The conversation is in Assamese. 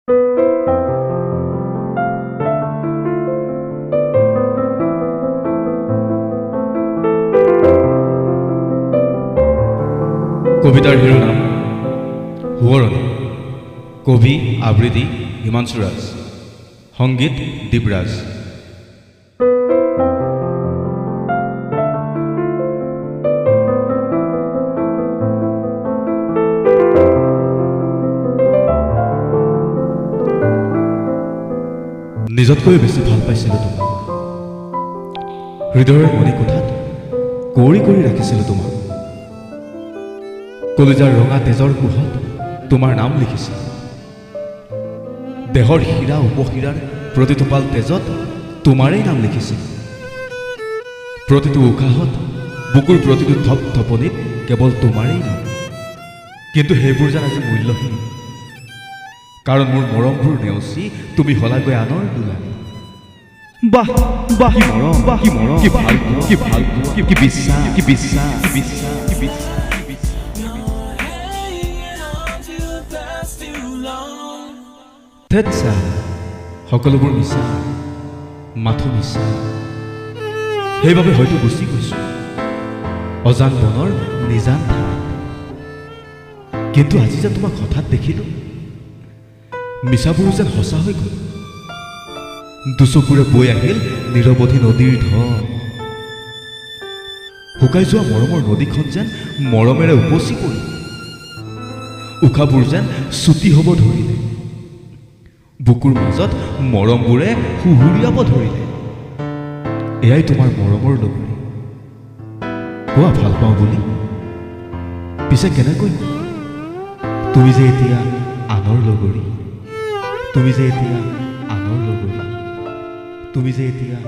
কবিতাৰ শিৰোনাম সোঁৱৰণি। কবি আবৃত্তি হিমাংশু ৰাজ, সংগীত দীপৰাজ। নিজতকৈও বেছি ভাল পাইছিলোঁ তোমাক, হৃদয়ৰ মণিকোঠাত কুঁৱৰী কৰি ৰাখিছিলোঁ তোমাক। কলিজাৰ ৰঙা তেজৰ কোষত তোমাৰ নাম লিখিছিল, দেহৰ শিৰা উপশিৰাৰ প্ৰতিটোপাল তেজত তোমাৰেই নাম লিখিছিল। প্ৰতিটো উশাহত, বুকুৰ প্ৰতিটো ধপ ধপনিত কেৱল তোমাৰেই নাম। কিন্তু সেইবোৰ যেন আজি মূল্যহীন, কাৰণ মোৰ মৰমবোৰ নেওচি তুমি হলাগৈ আনৰ দুলালী। বাহ বাহ, কি মৰম, বাহ কি মৰম, কি ভাল, কি ভাল, কি বিশ্বাস, কি বিশ্বাস, কি বিশ্বাস, কি বিশ্বাস। ধেৎ, সকলোবোৰ মিছা, মাথো মিছা। সেইবাবে হয়তো গুচি গৈছো অজান বনৰ নিজান ঠাইত। কিন্তু আজি যে তোমাক হঠাৎ দেখিলো, মিছাবোৰো যেন সঁচা হৈ গ'ল। দুচকুৰে বৈ আহিল নিৰৱধি নদীৰ ঢল। শুকাই যোৱা মৰমৰ নদীখন যেন মৰমেৰে উপচি পৰিল। উশাহবোৰ যেন চুটি হ'ব ধৰিলে, বুকুৰ মাজত মৰমবোৰে সুহুৰিয়াব ধৰিলে। এয়াই তোমাৰ মৰমৰ লগৰী, কোৱা ভাল পাওঁ বুলি। পিছে কেনেকৈ তুমি যে এতিয়া আনৰ লগৰী, তুমি যে এতিয়া আনৰ লগৰী, তুমি যে এতিয়া